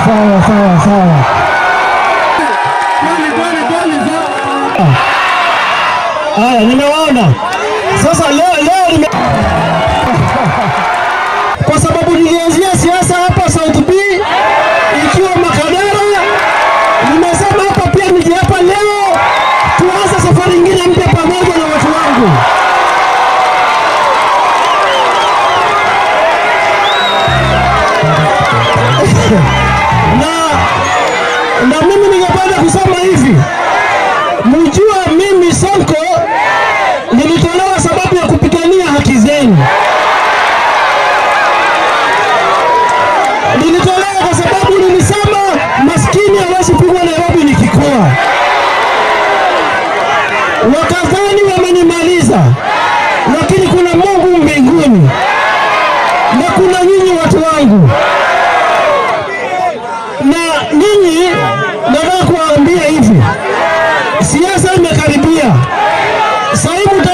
Sawa, sawa, sawa. Kweli kweli kweli sawa. Haya, nimewaona. Sasa leo nime kwa sababu nilianzia siasa hapa South B ikiwa Makadara, nimesema hapa pia nije hapa leo tuanze safari nyingine mpya pamoja na watu wangu. Na mimi ningependa kusema hivi, mjue mimi Sonko nilitolewa sababu ya kupigania haki zenu. Nilitolewa kwa sababu nilisema maskini hawezi pigwa Nairobi nikikua. Wakadhani wamenimaliza, lakini kuna Mungu mbinguni na kuna nyinyi watu wangu, na nyinyi nataka kuwaambia hivi, siasa imekaribia. Sasa hivi